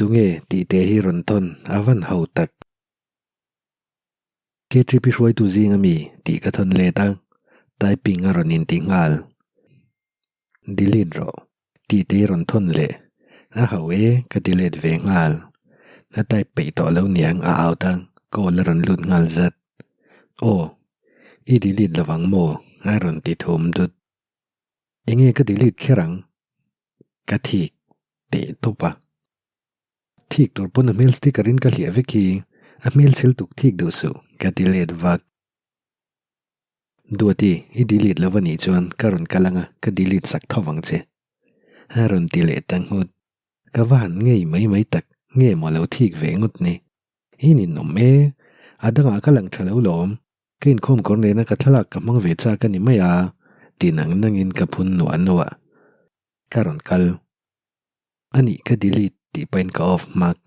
Tunge tih te hi rawn thawn a van ho tak. KTP hruaitu zing ami tih ka thawn let a, typing a rawn inti nghal. Delete rawh tih te hi rawn thawn leh a ho e ka ti let ve nghal. A type peih tawh lo niang a out a, call a rawn lut nghal zat. Aw, i delete lovang maw? a rawn ti thum dut. Enge ka delete kher ang? Ka thik teh tawp a. Thik tur pawn a hmel sticker in ka hliah vek hi, a hmel chhel tuk thik duh suh ka ti let vak. Duati, i delete lo anih chuan ka rawn kal anga ka delete sak tho vang che. A rawn ti leh ta nghut. Ka va han ngei mai mai tak, nge maw lo thik ve ngut ni. I ninawm e, a dangah ka lang tha lo lawm. Ka inkhawm kawr nena ka thlalak ka hmang ve chak a ni mai a, ti nang nangin ka phun nuah nuah. Ka rawn kal. A nih ka delete tih pahin ka off hmak.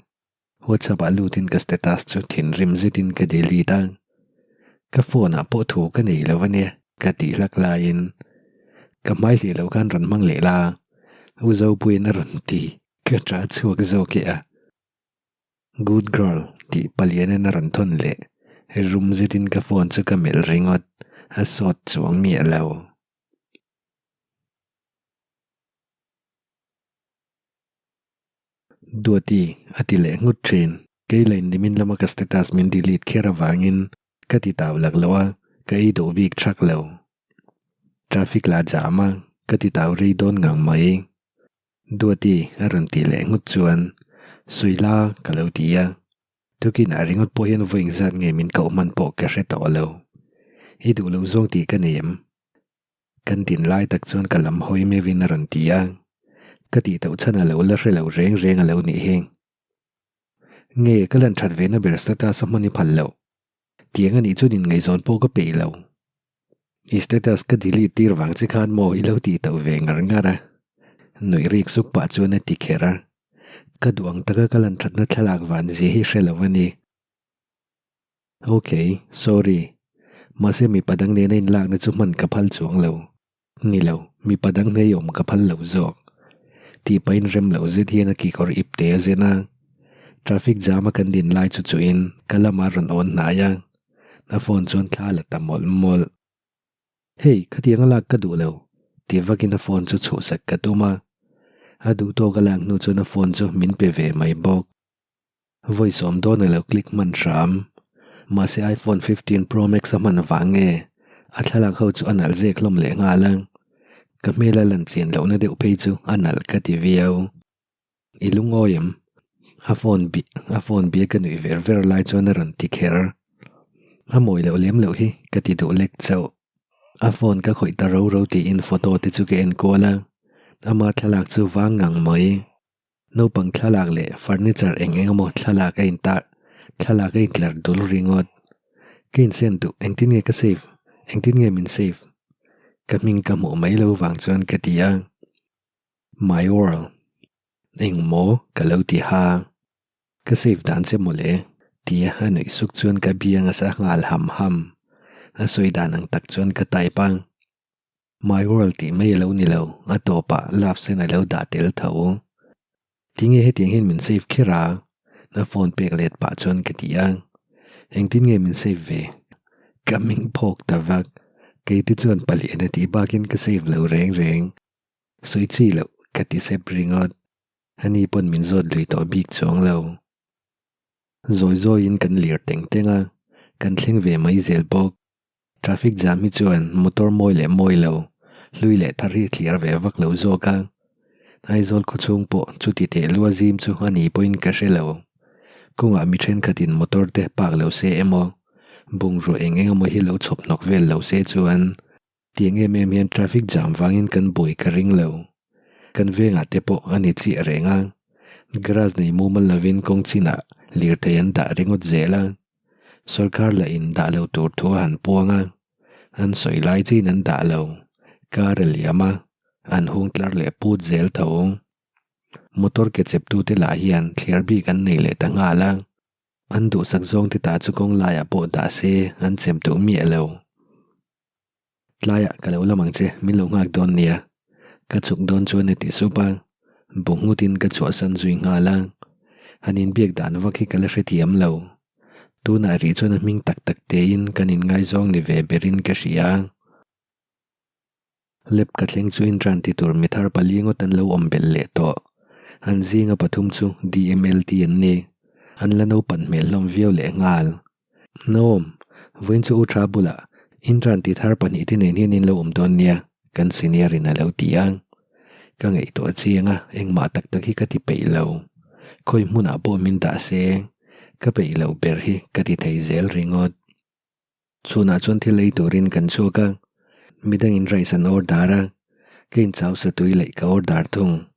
WhatsApp ah lutin ka status chu thinrim zetin ka delete a. Ka phone ah pawh thu ka nei lo a nia ka tih hlak laiin ka hmai hlih loh khan rawn hmang leh la, U Zopuiin a rawn ti. Ka ṭah chhuak zawk e a. Good girl tih palian in a rawn thawn leh rum zetin ka phone chu ka melh ringawt, a sawt chuang miah lo. Duati a ti leh nghut thin. Kei lain nimin lama ka status min delete kher avangin ka ti tau lak lo a, ka ei duh bik thak lo. Traffic la jam a, ka ti tau rei dawn ngang mai. Duati a rawn tih leh nghut chuan, Suila ka lo ti a. Tukinah ringawt pawh hian vawi engzat nge min koh hman pawh ka hre tawh lo. I duh lo zawng tih ka nei em? Kan din lai tak chuan ka lam hawi meuhin a rawn ti a. Ka tih tauh chhan a lo la hre lo reng reng a lo nih hi. Nge ka lan that ve na ber status a hman i phal loh? Tiang a nih chuan inngaihzawn pawh ka peih lo. I status ka delete tir vang che khan maw i lo tih tauh ve ngar ngar a. Nuih rik suk pah chuan a ti kher a. Ka duh ang taka ka lan thatna thlalak van zia hi hre lo a ni. Ok, sorry. Mahse mipa dang nena inlakna chu hman ka phal chuang lo. Ni lo, mipa dang hnei awm ka phal lo zawk. Tih pahin rem lo zet hian a kekawr ip te a zen a. Traffic jam a kan din lai chu chuhin ka lamah a rawn awn hnai a. A phone chuan thla la ta mawlh mawlh. Hey, khatiang a lak ka duh lo, ti vakin a phone chu chhuhsak ka tum a. A duh tawk a lak hnu chuan a phone chu min pe ve mai bawk. Vawi sawm dawn a lo click hman hram. Mahse iPhone 15 Pro Max a hman vang nge a thlalak ho chu a nalh zek hlawm leh nghal a. Ka hmel a lan chian lohna deuh phei chu a nalh ka ti viau. I lungawi em? A phone bi a phone bia ka nuih ver ver lai chuan a rawn ti kher. A mawi loh lem loh hi ka ti duh lek chauh. A phone ka khawih ta ro ro tiin photo te chu ka en kual a. Ama thlalak chu vang ngang mai. Naupang thlalak leh furniture eng eng emaw thlalak a intar thlalak a intlar dul ringawt. Ka insen duh engtin nge ka save engtin nge min save ka hming ka hmuh mai lo vang chuan ka ti a. My world eng maw ka lo ti ha. Ka save dan che mawle tia a nuih suk chuan ka biang a sa nghal ham ham. A sawi dan ang tak chuan ka type a. My world tih mai a lo ni lo, a tawpah love sen a lo dah tel tho. Tinge hetiang hian min save kher a? A phone pek let pah chuan ka ti a. Engtin nge min save ve? Ka ming phawk ta vak. Keite chuan palian a tih bakin ka save lo reng reng. Sawi chi loh ka ti sep ringawt. Ani pawn min zawt lui tawh bik chuang lo. Zawi zawiin kan lir teng teng a, kan thleng ve mai zel bawk. Traffic jam hi chuan motor mawi leh mawi lo, hlui leh thar hi thlir ve vak lo zawk a. Aizawl khawchhung pawh chuti teh lua zim chu a ni pawhin ka hre lo. Kawngah mi thenkhatin motor te park lo se emaw, bungrua eng eng emaw hi lo chhawp hnawk vel lo se chuan tiang em em hian traffic jam vangin kan buai ka ring lo. Kan vengah te pawh a ni chiah reng a, garage nei mumal lovin kawng chinah lirthei an dah ringawt zel a. Sorkar lah in dah lo tur thu a han puang a, an sawi lai chiin an dah lo, kar a liam a, an hung tlar leh put zel tho. Motor ke chep tute lah hian thliar bik an nei leh ta nghal a, an duhsak zawng te ta chu kawng laiah pawh dah se an chep duh miah lo. Tlaiah ka lo lam ang che, min lo nghak dawn nia. Ka chhuk dawn chuan a ti sup a, bu nghutin ka chhuahsan zui nghal a. Han inbiak dan vak hi ka la hrethiam lo. Tunah rih chuan a hming tak tak tein kan inngaizawng ni ve berin ka hria. Lab ka thleng chu intran ti tur mi thar pali ngawt an lo awm belh leh tawh. An zinga pathum chu DMLT an ni. An la naupan hmel hlawm viau leh nghal. Naom, vawiin chu U Tha bulah intran ti thar pahnihte nen hian in lo awm dawn nia, kan senior in a lo ti a. Ka ngaihtuah chiang a, engmah tak tak hi ka ti peih lo. Khawi hmunah pawh min dah se, ka peih loh ber hi ka ti thei zel ringawt. Chhunah chuan thil ei turin kan chhuak a, midangin rice an order a, ka inchau sa tui leh ka order thung.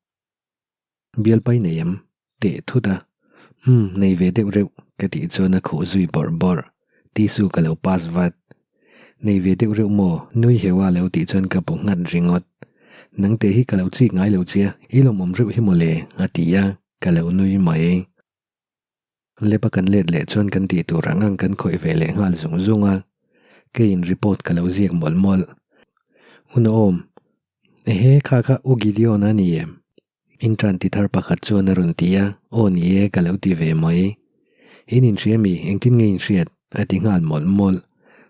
Bialpai nei em? Teh thut a. Umm, nei ve deuh reuh, ka tih chuan a khuh zui bawrh bawrh. Tissue ka lo pass vat. Nei ve deuh reuh maw? Nui heuh a lo tih chuan ka bu nghat ringawt. Nang teh hi ka lo chik ngai lo chia, i lawmawm reuh hi mawle, a ti a, ka lo nui mai. Lep a kan let leh chuan kan tih tur ang ang kan khawih ve leh nghal zung zung a, keiin report ka lo ziak mawlh mawlh. Unaawm, Ehe kha kha U Gideon a ni em? Intern ti thar pakhat chuan a rawn ti a, aw ni e ka lo ti ve mai. In inhria mi, engtin nge inhriat? a ti nghal mawlh mawlh.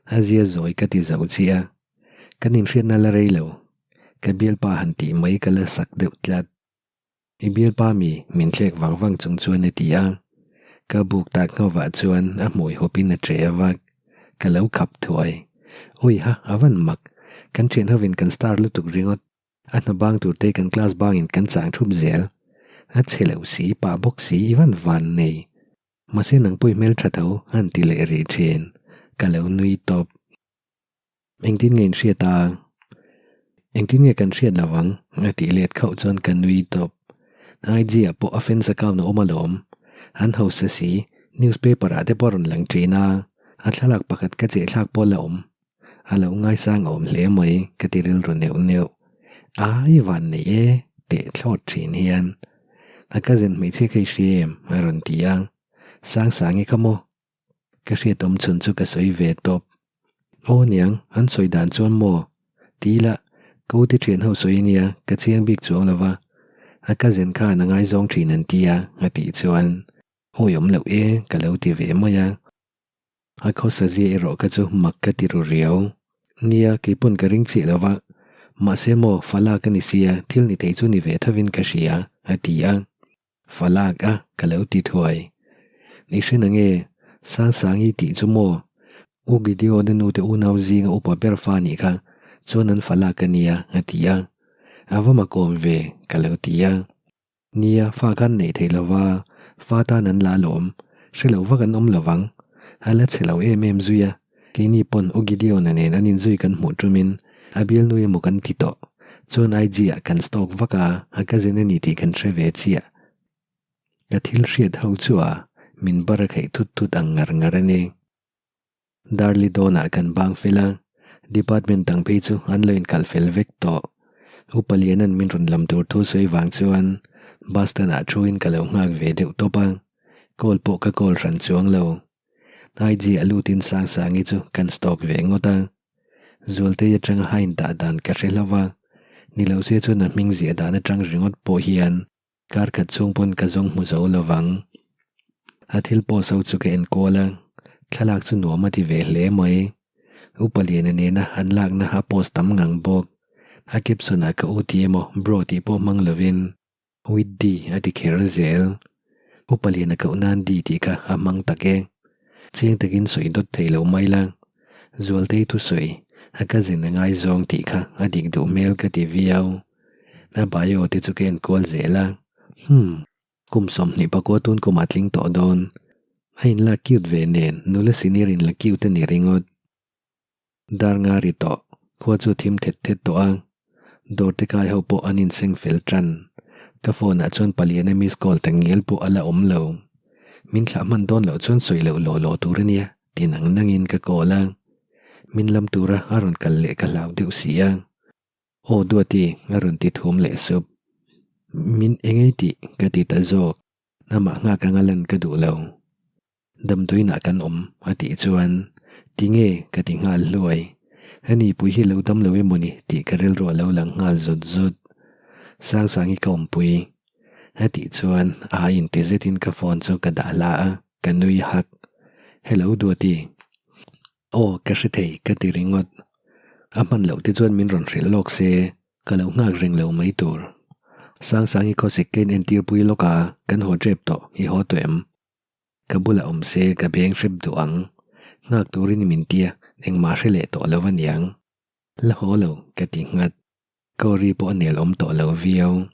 A zia zawi ka ti zo chiah a, kan inhriatna la rei lo, ka bialpa han tih mai ka la sak deuh tlat. I bialpa mi min thlek vang vang chung chuan a ti a, ka buk tak nghovah chuan a hmui hawpin a che a vak, ka lo khap thuai. Ui ha, a van mak, kan thian hovin kan star lutuk ringawt, a hna bang tur te kan class bangin kan chang thup zel, a chhe lo si, pah bawk si, i van van nei. Mahse nang pawh i hmeltha tho a han ti leh rih thin, ka lo nui tawp. Engtin nge in hriat a? Engtin nge kan hriat lo ang? A tih let khauh chuan ka nui tawp. IG ah pawh a fans account a awm alawm. An hausa si, newspaper ah te pawh a rawn lang thin a, a thlalak pakhat ka chehthlak pawh la awm. A lo ngaisang awm hle mai ka ti rilru neuh neuh. Ai van nei e, teh thlawt thin hian. A cousin hmeichhia kha i hria em? A rawn ti a. Sangsangi kha maw? Ka hriat awm chhun chu ka sawi ve tawp. Aw niang, an sawi dan chuan maw? Ti ila, ka ute thian ho sawi ania, ka chiang bik chuang lo va. A cousin khan a ngaizawng thin an ti a, a tih chuan, Awi awm loh e, ka lo ti ve mai a. A khawsa zia erawh kha chu mak ka ti ru riau. Nia, keipawn ka ring chiah lo va. Mahse maw, falak a ni sia, thil ni thei chu ni ve thovin ka hria, a ti a. Falak a, ka lo ti thuai. Ni hre na nge, Sangsangi tih chu maw? U Gideon-a nute unau zinga upa ber fa nih kha chuan an falak a nia, a ti a. A va makawm ve, ka lo ti a. Nia, fa khan neih theih lova, fa tan an la alawm. Hre lo vak an awm lo vang. A la chhe lo em em zui a. Keini pawn U Gideon-a nen an inzui kan hmuh ṭumin a bialnu emaw kan ti tawh. Chuan IG-ah kan stalk vak a, a cousin a ni tih kan hre ve chiah. Ka thil hriat ho chu a min bar a kheih thut thut ang ngar ngar a ni. Darli dawnah kan bang fel a, department dang phei chu an lo inkalh fel vek tawh. Upa Liana'n min rawn lam tur thu sawi vang chuan bus stand-ah thuin ka lo nghak ve deuh tawp a, call pawh ka call hran chuang lo. IG a lutin Sangsangi chu kan stalk ve ngawt a, Zualtei atanga a indah dan ka hre hlauh a, ni lo se chuan a hming ziah dan atang ringawt pawh hian kar khat chhung pawn ka zawng hmu zo lo vang. A thil post ho chu ka enkual a, thlalak chu nuam a ti ve hle mai. Upa Liana nena an lakna a post tam ngang bawk. A caption ah ka u ti emaw bro tih pawh hmang lovin With D a ti kher zel. Upa Liana koh nan D tih kha a hmang tak e. Chiang takin sawi dawt thei lo mai la. Zualtei thusawi, a cousin a ngaizawng tih kha a dik duh hmel ka ti viau. A bio te chu ka enkual zel a. Hmm. Kum 20 pakua tun kum a tling tawh dawn. A inlak cute ve nen nula senior inla cute a ni ringawt. Dar nga ri tawh, khua chu thim thet thet tawh a, dawr te kai ho pawh an inseng fel tan. Ka phone ah chuan paliana miss call ta ngial pawh a la awm lo. Min thlah hman dawn loh chuan sawi loh law law tur a nia ti nang nangin ka call a. Min lam tura a rawn kal leh ka hlau deuh si a. Aw Duati a rawn ti thum leh sup. Min engei tih ka ti ta zawk. Amah nghak anga lan ka duh lo. Damdawiinah kan awm a tih chuan tinge ka ti nghal hluai. A nipui hi lo dam lo emaw ni tih ka rilru a lo lang nghal zut zut. Sangsangi ka awmpui. A tih chuan a inti zetin ka phone chu ka dah hla a, ka nui hak. Hello Duati. Aw ka hre thei ka ti ringawt. A hman loh te chuan min rawn hrilh lawk se, ka lo nghak reng lo mai tur. Sangsangi khawsik ka in entir pui lawk a, kan haw tep tawh, i haw tawh em? Ka bulah awm se ka beng hrep duh ang. Nghak turin min tia, engmah hre leh tawh lo aniang. La haw lo ka ti nghat. Ka ri pawh a nel awm tawh lo viau.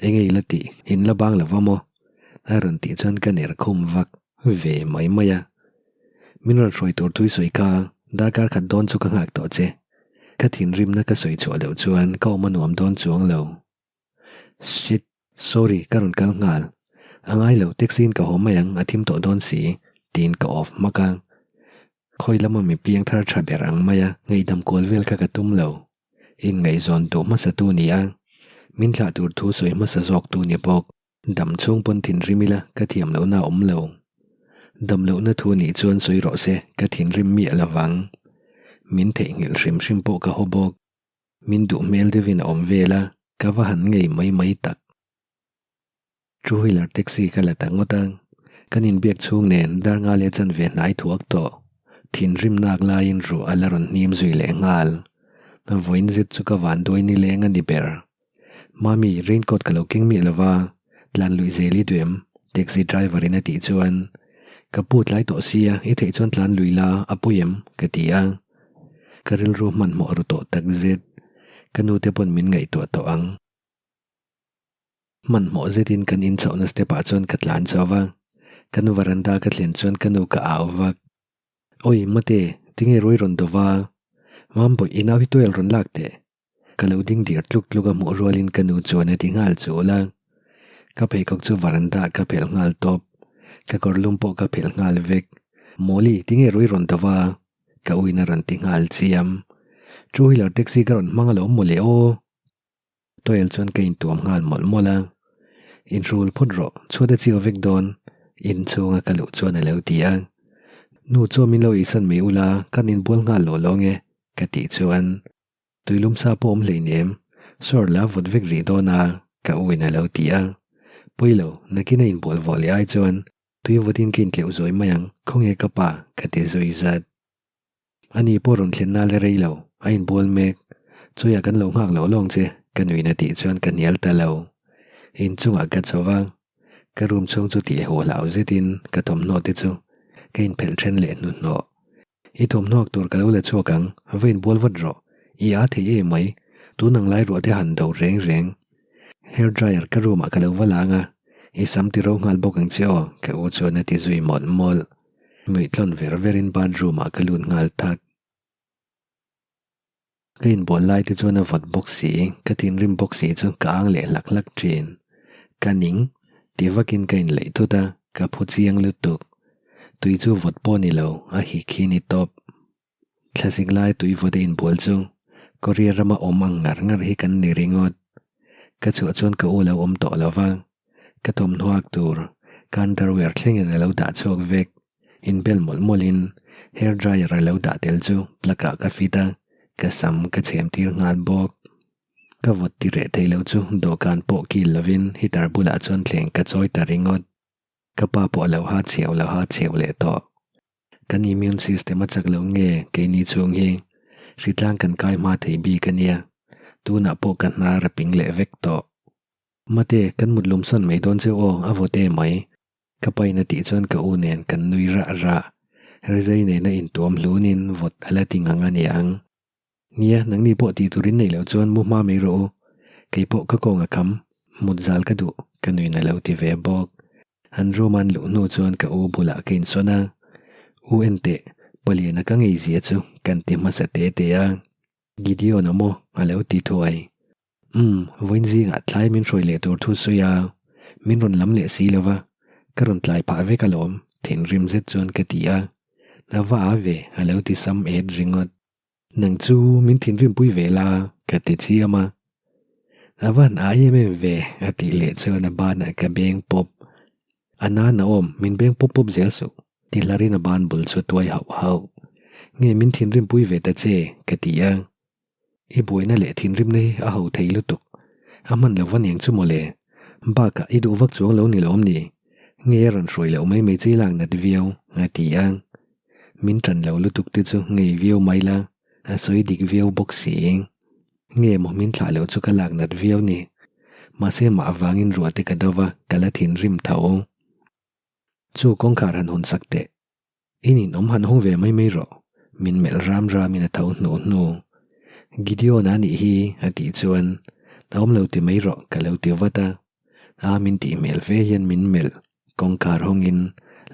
Enge i la tih? In la bang lo va maw? A rawn tih chuan ka ner khum vak ve mai mai a. Min rawn hruai tur thui sawi kha darkar khat dawn chu ka nghak tawh che. Ka thinrimna ka sawi chhuah loh chuan ka awm a nuam dawn chuang lo. Shit! Sorry, ka rawn kal nghal. A ngai lo, taxi in ka haw mai ang, a thim tawh dawn si, tiin ka off hmak a. Khawi lama mi piang thar tha ber ang mai a, ngaihdam kual vel kha ka tum lo. Inngaihzawn duh hmasa tu ni a, min thlah tur thu sawi hmasa zawk tu ni bawk. Dam chhung pawn thinrim ila ka thiam lohna a awm lo. Dam lohna thu nih chuan sawi rawh se, ka thinrim miah lovang. Min theihnghilh hrim hrim pawh ka haw bawk. Min duh hmel deuhin a awm vel a, ka va han ngei mai mai tak. Two wheeler taxi ka la ta ngawt a, kan inbiak chhung nen dar nga leh chanve hnai thuak tawh. Thinrim nak laiin ruah a la rawn hnim zui leh nghal. Vawiin zet chu ka van duai nileng a ni ber. Mami, raincoat ka lo keng miah lova, tlan luih zel i duh em? Taxi driver in a tih chuan, Ka pu tlai tawh sia, i theih chuan tlan lui la, a pawi em? ka ti a. Ka rilru hmanhmawh ru tawh tak zet. Ka nu te pawn min ngaihtuah tawh ang. Hmanhmawh zetin kan inchhohna step ah chuan ka tlan chho va, kan varanda ka thlen chuan ka nu ka au vak. Awi mate, tinge ruai rawn do va? Mambawi, i nau hi tuail rawn lak teh. Ka lo ding dir tluk tluk a hmuh rualin ka nu chuan a ti nghal chul a. Ka pheikhawk chu varanda ah ka phelh nghal tawp. Ka kawrlum pawh ka phelh nghal vek. Mawli, tinge ruai rawn do va? Ka uin a rawn ti nghal chiam. Two wheeler taxi ka rawn hmang alawm mawle aw. Toel chuan ka intuam nghal mawlh mawlh a, Inhrul phawt rawh, chhuat a chiu vek dawn, inchhunga ka luh chuan a lo ti a. Nu chaw min lo ihsan mai ula, kan inbual nghal lawh lawng e, ka tih chuan tuilum sa pawh awm hleinem, sawr la vawt vek rih dawn a, ka u in a lo ti a. Pawi lo, nakin a inbual vawh leh ai chuan tui vawtin ka intleuh zawi mai ang, khawnge ka pa, ka ti zui zat. Ani pawh rawn thlen nal rei lo, a inbual mek. Chawia kan lo nghak loh lawng che, ka nuin a tih chuan ka hnial ta lo. Inchungah ka chho va, ka room chhung chu tih huh hlau zetin ka thawmhnaw te chu ka inphelh then leh hnuhnawh. I thawmhnawk tur ka lo la chhuak ang, va inbual vat rawh, i aa thei em mai, tun ang lai ruah te han do reng reng. Hair dryer ka room ah ka lo va lang a, i sam ti ro nghal bawk ang che aw, ka u chuan a ti zui mawlh mawlh. Nuihtlawn ver verin bathroom ah ka lut nghal tak. Ka inbual lai te chuan a vawt bawk si, ka thinrim bawk si chu ka ang leh hlak hlak thin. Ka ning, ti vakin ka inleih thut a, ka phu chiang lutuk. Tui chu vawt pawh ni lo, a hik hi ni tawp. Thlasik lai tui vawt a inbual chu Korea rama awm ang ngar ngar hi kan ni ringawt. Ka chhuah chuan ka u lo awm tawh lo va. Ka thawmhnuak tur ka underwear thlengin a lo dah chhuak vek. Inbel mawlh mawlhin hair dryer a lo dah tel chu plug ah ka fit a, ka sam ka chhem tir nghal bawk. Ka vawt ti reh thei lo chu dawhkan pawh kil lovin heater bulah chuan thleng ka chawi ta ringawt. Ka pa pawh a lo ha chheu lo ha chheu leh tawh. Kan immune system a chak lo nge keini chhung hi hritlang kan kai hma thei bik a nia, tunah pawh ka hnar a ping leh vek tawh. Mate, kan mut lum sawn mai dawn che aw, a vawt em mai. Ka pain a tih chuan ka u nen kan nui rah rah. Rizai nena intuam hlunin vawt a la ti ngang a ni ang. Nia, nangni pawh tih turin nei loh chuan mu hma mai rawh u. Kei pawh ka kawng a kham, mut zal ka duh, ka nuin a lo ti ve bawk. An room an luh hnu chuan ka u bulah ka insawn a. U enteh, paliana ka ngei zia chu kan ti hmasa te te a. Gideon a maw? a lo ti thuai. Umm, vawiin zingah tlai min hruai leh tur thu sawi a, min rawn lam leh si lo va, ka rawn tlai phah vek alawm, thinrim zet chuan ka ti a. A va a ve, a lo ti sam et ringawt. Nang chu min thinrim pui ve la, ka ti chiam a. A van ai em em ve, a tih leh chuan a banah ka beng pawp. A nan a awm, min beng pawp pawp zel suh, ti hlarin a ban bul chu tuai hauh hauh. Nge min thinrim pui ve ta che, ka ti a. I buaina leh thinrimna hi a ho thei lutuk. A hman lo va niang chu mawle. Bakah i duh vak chuang lo ni lawm ni? Nge a rawn hruai loh mai mai che i lak nat viau? a ti a. Min ṭan lo lutuk te chu ngei viau mai la, a sawi dik viau bawk si. Nge maw min thlah loh chu ka lak nat viau ni? Mahse mah avangin ruah te ka do va, ka la thinrim tho. Chu kawngkhar han hawn sak teh. I ninawm han hawng ve mai mai rawh, min melh ram ramin a tho hnu hnu. Gideon-a nih hi a tih chuan a awm lo ti mai rawh ka lo ti vat a. A min tih hmel fe hian min melh kawngkhar hawngin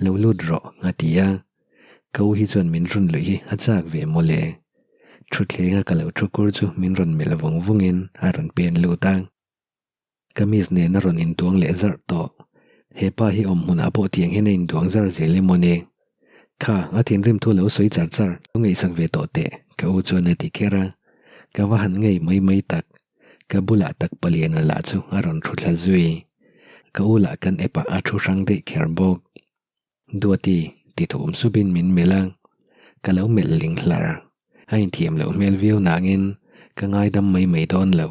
lo lut rawh a ti a. Ka u hi chuan min run luih hi a chak ve mawle. Thuthlenga ka lo thu kur chu min rawn melh vung vungin a rawn pen lut a. Kamis nen a rawn intuang leh zarh tawh. He pa hi awm hmunah pawh tiang hian a intuang zar zel emaw ni? Kha, a thinrim thu lo sawi char char, lo ngaihsak ve tawh teh, ka u chuan a ti kher a. Ka va han ngei mai mai tak. Ka bulah tak paliana lah chu a rawn thu thla zui. Ka u lah kan epah a thu hrang daih kher bawk. Duati, ti thum supin min melh a. Ka lo melh ling hlar. A inthiam loh hmel viau nangin ka ngaidam mai mai dawn lo.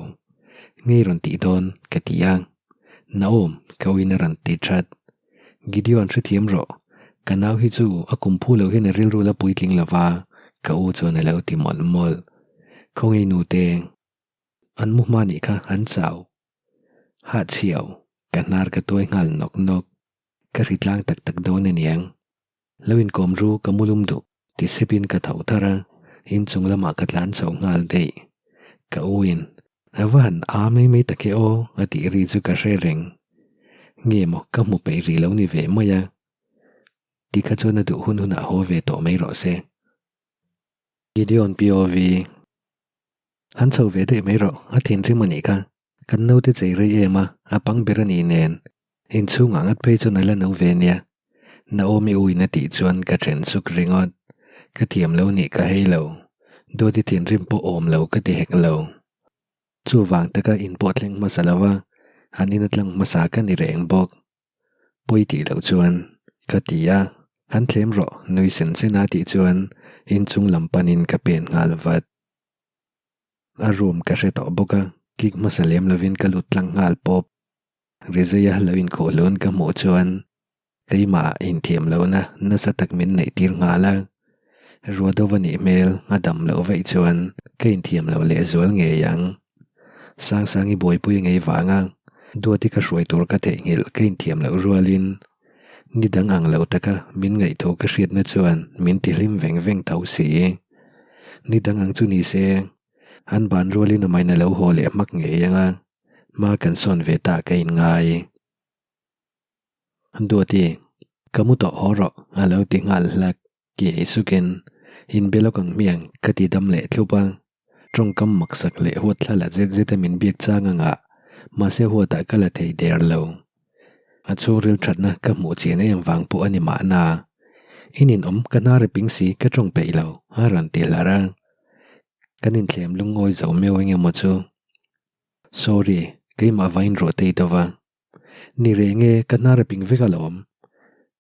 Ngei rawn tih dawn ka ti a. Naom, ka uin a rawn ti that. Gideon hrethiam rawh. Ka nau hi chu a kum phu lo hian a rilru la puitling lo va, ka u chuan a lo ti mawlh mawlh. Khawngaih nute, an mu hma nih kha an chau. Hahchhiau, ka hnar ka tuai nghal nawk nawk. Ka hritlang tak tak dawn aniang. Lo inkawm ru ka mu lum duh ti sepin ka tho thar a, inchung lamah ka tlan chho nghal daih. Ka u in, A va han a mai mai tak e aw a tih ri chu ka hre reng. Nge maw ka hmu peih rih lo ni ve mai a. Tikha chuan a duh hun hunah haw ve tawh mai rawh se. Gideon POV. Han chho ve daih mai rawh, a thinrim a nih kha. Kan naute chei rei em a, a pang ber a nih nen. Inchhungah ngat phei chuan a la no ve nia. Naomi u in a tih chuan ka then suk ringawt. Ka thiam lo nih ka hei lo. Duati thinrim pawh awm lo ka ti hek lo. Chuvang taka in pawh thleng hmasa lo a, an in a tlang hmasa ka ni reng bawk. Pawi tih loh chuan ka ti a, han thlem rawh nui sen sen a tih chuan inchung lam panin ka pen nghal vat. A room ka hre tawh bawk a, kik hmasa lem lovin ka lut tlang nghal pawp. Rizeia lo inkhuh hlun ka hmuh chuan keimah inthiam lohna nasa tak min neih tir nghal a. Ruadova nih hmel a dam loh vaih chuan ka inthiam loh lehzual ngei ang. Sangsangi buaipui ngei vanga Duati ka hruai tur ka theihnghilh ka inthiam loh rualin ni dang ang lo taka min ngaihthu ka hriatna chuan min tihlim veng veng tho si. Ni dang ang chu ni se, an ban rualin amahin a lo haw leh hmak ngei ang a, hma kan sawn ve ta ka inngai. Duati, ka mu tawh haw rawh a lo ti nghal hlak. Kiai sukin, In be lawk ang hmiang, ka ti dam leh thlup a. Tawngkam maksak leh huat thla la zet zeta min biak chang anga, mahse huatah ka la thei der lo. A chhungril thatna ka hmuh chian em vang pawh a ni mahna. I ninawm, ka hnar a ping si, ka tawng peih lo, a rawn ti hlar a. Kan inthlem lungawi zo meuh eng emaw chu. Sorry, keimah vain ruah tei deuh a. Ni reng e, ka hnar a ping vek alawm.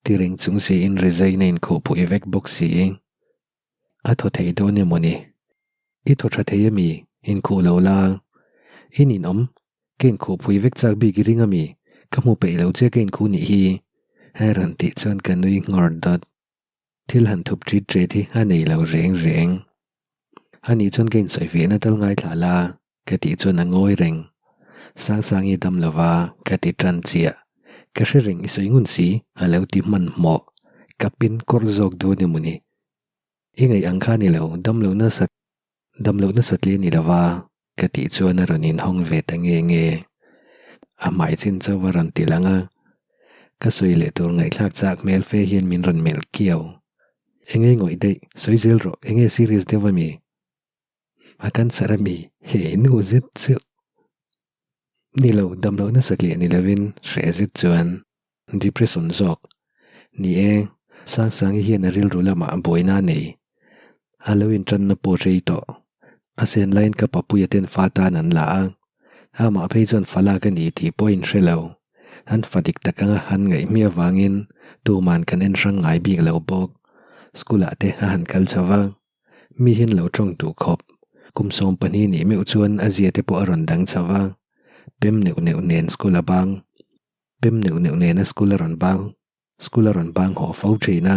Ti reng chung siin resign a inkhuh pui vek bawk si. A thaw thei dawn emaw ni? I thaw tha thei ami? Inkhuh lo la. I ninawm, ka inkhuh pui vek chak bik i ring ami? Ka hmu peih lo che ka inkhuh nih hi. A rawn tih chuan ka nui nghawr dawt. Thil han thup ṭit ṭet hi a nei lo reng reng. Anih chuan ka insawi fiahna tal ngaithla la. Ka tih chuan a ngawi reng. Sangsangi dam lova ka ti tan chiah. Ka hre reng i sawi ngun si, a lo ti hmanhmawh. Ka pin kawr zawk dawn emaw ni? I ngaih ang kha ni lo, dam lo nasat, dam loh nasat leh ni lova ka tih chuan a rawn inhawng ve ta nge nge. A hmai chin chauh a rawn ti lang a. Ka sawi leh tur ngaihthlak chak hmel fe hian min rawn melh kiau. Enge ngawih daih, sawi zel rawh, enge serious deuh a mi? A cancer a mi he nu zet chu ni lo dam loh nasat leh ni lovin hreh zet chuan depression zawk ni e Sangsangi hian a rilru lamah buaina a nei a lo intanna pawh rei tawh a sen laiin ka papuia ten fa tan an la a amah phei chuan fa lak a ni tih pawh a inhre lo an fa dik tak anga an ngaih hmiah avangin tuman kan en hrang ngai bik lo bawk school ah te a han kal chho va. Mi hian lo tawng duh khawp. Kum 12 nih meuh chuan a zia te pawh a rawn dang chho va, pem neuh neuh nen school a bang. Pem neuh neuh nena school a rawn bang school a rawn bang haw fo thin a,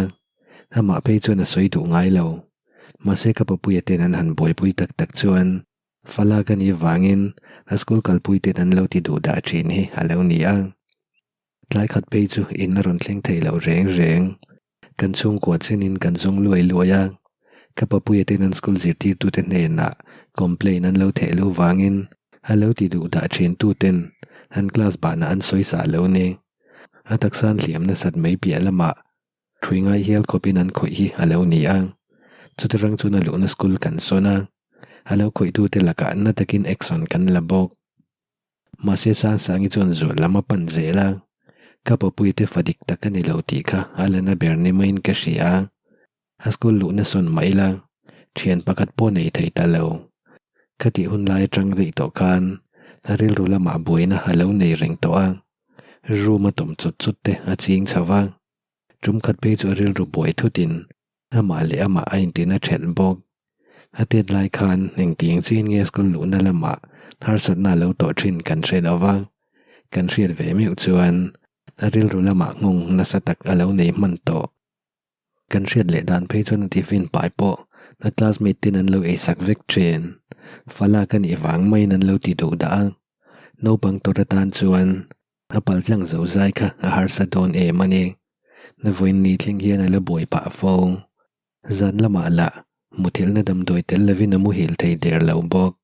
amah phei chuan a sawi duh ngai lo. Mahse ka papuia ten an han buaipui tak tak chuan fala ka nih vangin a school kalpui ten an lo ti duh dah thin hi a lo ni a. Tlai khat phei chu in a rawn thleng thei lo reng reng. Kan chhungkua chenin kan zawng luai luai a, ka papuia ten an school zirtirtute hnenah complain an lo theh lo vangin a lo ti duh dah thin tuten an class banah an sawi sah lo ni. A taksa an hliam nasat mai piah lamah thui ngai hial khawpin an khawih hi a lo ni a, chuti rang chuan a luhna school kan sawn a, a lo khawihtute lakah na takin action kan la bawk. Mahse Sangsangi chuan zual lam a pan zel a, ka papuite fa dik tak a ni lo tih kha a la na ber ni maiin ka hria a, a school luhna sawn mah ila thian pakhat pawh nei thei ta lo. Ka tih hun lai atang daih tawh khan a rilru lamah buaina a lo nei reng tawh a, room a tawm chut chut te a ching chho va, tum khat phei chu a rilru buai thutin amah leh amah a intina thelh bawk. A tet lai khan engtiang chiin nge school luhna lamah harsatna a lo tawh thin kan hre lo va, kan hriat ve meuh chuan a rilru lamah nghawng nasa tak a lo nei hman tawh. Kan hriat leh dan phei chuan a tiffin pai pawh a classmate ten an lo eisak vek thin. Falak a nih vang maiin an lo ti duh dah a, naupang tawrh atan chuan a paltlang zo zai kha a harsa dawn em a ni. Vawiin ni thleng hian a la buai pah fo. Zan lamah lah muthilhna damdawi tel lovin a muhil thei der lo bawk.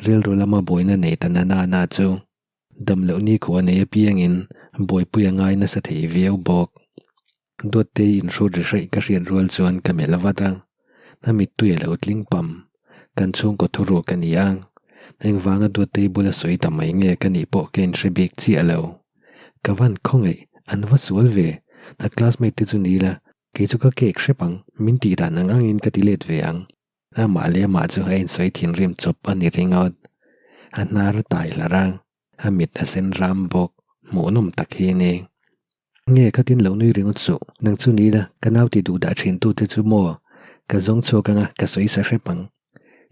Rilru lama buaina nei ta na na na chu dam loh nikhua nei apiangin buaipui a ngai nasa thei viau bawk. Duattei inhrut ri hraih ka hriat rual chuan ka melh vat a, a mittui a lo tling pam. Kan chhungkaw thuruk a ni a, engvanga Duattei bula sawi ta mai nge ka nih pawh ka inhre bik chiah lo. Ka van khawngaih, an va sual ve, a classmate te chu ni ila Kei chu ka cake hrep ang, min tih dan ang angin ka ti let ve ang. Amah leh amah chu a insawi thinrim chawp a ni ringawt. A hnar a tai hlar a, a mit a sen ram bawk, hmuhnawm tak hi a ni. Nge khatin lo nui ringawt suh, nang chu ni la, ka nau ti duh dah thin tu te chu maw? Ka zawng chhuak anga ka sawi sa hrep ang.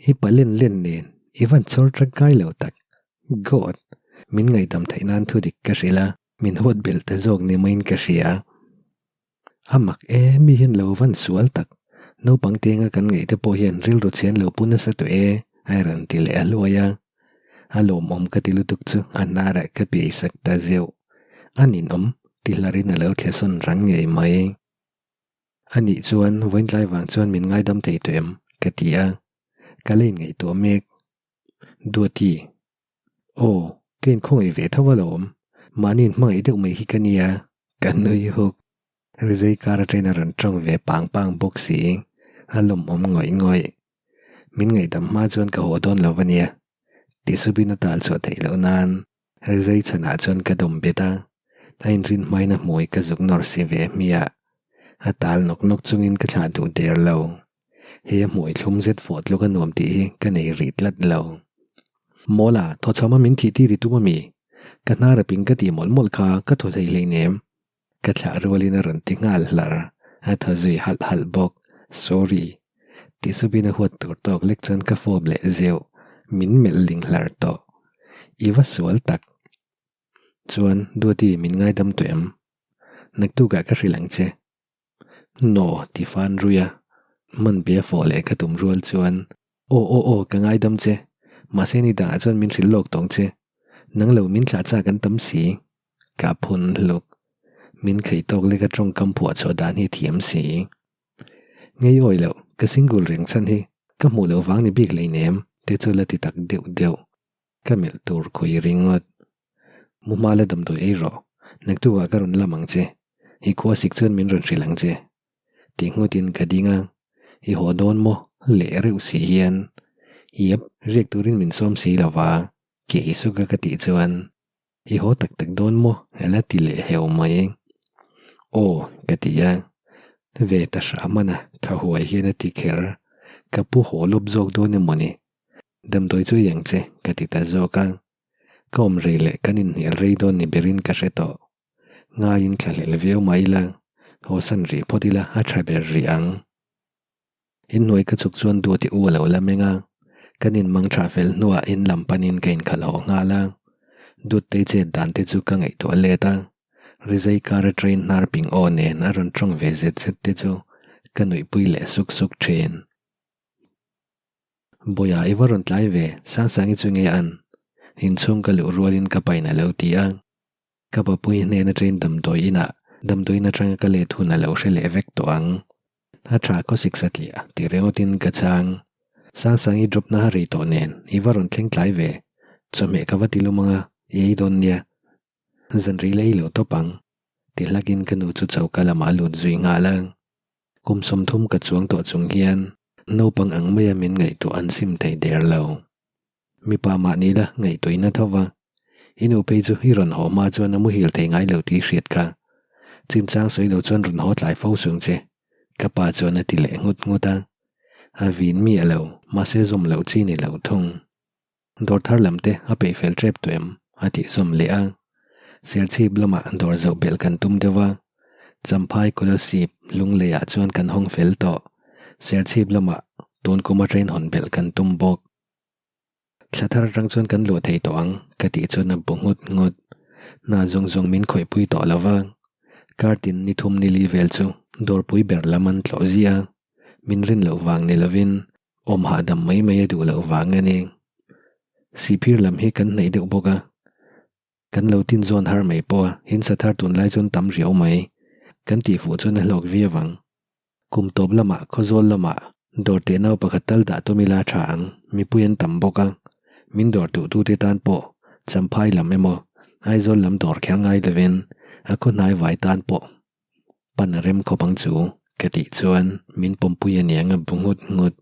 I pa len len nen, i van chawr tangkai lo tak. God! Min ngaihdam theih nan thu dik ka hrilh a, min huat belh ta zawk ni maiin ka hria. A mak e, mi hian lo van sual tak. Naupang tenga kan ngaih te pawh hian rilru chhian lo pu nasa tawh e, a rawn ti leh a hluai a. A lawmawm ka ti lutuk chu a hnarah ka piai sak ta zeuh. A ninawm, ti hlarin a lo thlesawn rang ngei mai. A nih chuan vawiintlai vang chuan min ngaidam thei tawh em? ka ti a. Ka la inngaihtuah mek. Duati. Aw, ka inkhawngaih ve tho alawm. Mahni inhmangaih deuh mai hi ka nia, ka nui huk. Rizai kar atangin a rawn tawng ve pang pang bawk si, a lawmawm ngawih ngawih. Min ngaihdam hma chuan ka haw dawn lo a nia. Tisupin a tal chhuah theih loh nan Rizai chhanah chuan ka dawm bet a, a inrin hmain a hmui ka zuk nawr si ve hmiah. A tal nawk nawk chungin ka thlah duh der lo. He a hmui thlum zet fawh tluk a nuam tih hi ka nei rih tlat lo. Mawla, thawchham a min thih tir i tum a mi? Ka hnar a ping ka tih mawlh mawlh kha ka thaw thei hleinem. Ka thlah rualin a rawn ti nghal hlar, a thaw zui halh halh bawk. Sorry. Ti supin a huat tur tawk lek chuan ka fawp leh zeuh, min melh ling hlar tawh. I va sual tak. Chuan, Duati min ngaidam tawh em? Naktukah ka hrilh ang che. Naw, ti fan rui a, hman bia fawh leh ka tum rual chuan, Aw aw aw, ka ngaidam che. Mahse ni dangah chuan min hrilh lawk tawng che. Nang lo min thlah chak an tam si. Ka phun hluk. Min khei tawk lek a tawngkam phuah chhuah dan hi thiam si. Ngei awi loh, ka single reng chhan hi ka hmuh loh vang ni bik hleinem te chu la ti tak deuh deuh. Ka melh tur khui ringawt. Mu hma la damdawi ei rawh, naktukah ka rawn lam ang che, i khua sik chuan min rawn hrilh ang che. Tih nghutin ka ding a, i haw dawn maw leh reuh si hian. Yep, riak turin min sawm si lo va, ke i suka ka tih chuan i haw tak tak dawn maw a la ti leh heu mai. Aw, ka ti a, ve ta hram a na, tha huai hian a ti kher, ka pu haw lawp zawk dawn emaw ni? Damdawi chu i ang che, ka ti ta zawk a. Ka awm rei leh kan inhnial rei dawn ni berin ka hre tawh. Ngaiin thlahlel viau mah ila, hawsan rih phawt ila a tha ber rih ang. Inhnuai ka chuk chuan Duati u a lo la meng a, kan inmang tha fel hnuah in lam panin ka inkhalh haw nghal a. Duattei chet dan te chu ka ngaihtuah let a. Rizai kara train hnar ping aw nen a rawn tawng ve zet zet te chu ka nuihpui leh suk suk thin. Bawiha i va rawn tlai ve, Sangsangi chu nge an? Inchhung ka luh rualin ka pain a lo ti a. Ka papui hnen atangin damdawi inah damdawiin atanga ka let hun a lo hre leh vek tawh ang. A tha khawsik satliah ti ringawtin ka chhang. Sangsangi drop na rei tawh nen i va rawn thleng tlai ve. Chawhmeh ka va ti lum anga i ei dawn nia. Zan rei la ei lo tawp ang. Ti hlakin ka nu chu choka lamah a lut zui nghal a. Kum 30 ka chuang tawh chung hian naupang ang maia min ngaihtuah an sim thei der lo. Mipa mahni la ngaihtuahina tho va, i nu phei chu i rawn haw hma chuan a muhil thei ngai lo tih i hriat kha. Chinchang sawi lo chuan rawn haw tlai fo sung che, ka pa chuan a ti leh nghut nghut a. A vin miah lo, mahse zawm loh chi ni lo thung. Dawr thar lam te a peih fel tep tawh em? a tih zawm leh a. Serchhip lamah dawr zoh belh kan tum deuh a, Champhai Kolasib lungleiah chuan kan hawng fel tawh. Serchhip lamah tun kuma train hawn belh kan tum bawk. Thla thar atang chuan kan luah thei tawh ang ka tih chuan a bu nghut nghut. Hna zawng zawng min khawihpui tawh lo va, kar tin ni thum ni li vel chu dawrpui ber lam an tlawh ziah a, min rin loh vang ni lovin awm hahdam mai mai a duh loh vang a ni. Sihphir lam hi kan hnaih deuh bawk a, Kan lo tin zawn har mai pawh a, in sa thar tunlai chuan tam riau mai. Kan tih fuh chuan a hlawk viau ang. Kum tawp lamah, khawzawl lamah, dawr teh nau pakhat tal dah tum ila tha ang, mipui an tam bawk a. Min dawr duhtute tan pawh Champhai lam emaw, Aizawl lam dawr kher ngai lovin a khaw hnai vai tan pawh pan a rem khawp ang chu ka tih chuan min pawmpui aniang a bu nghut nghut.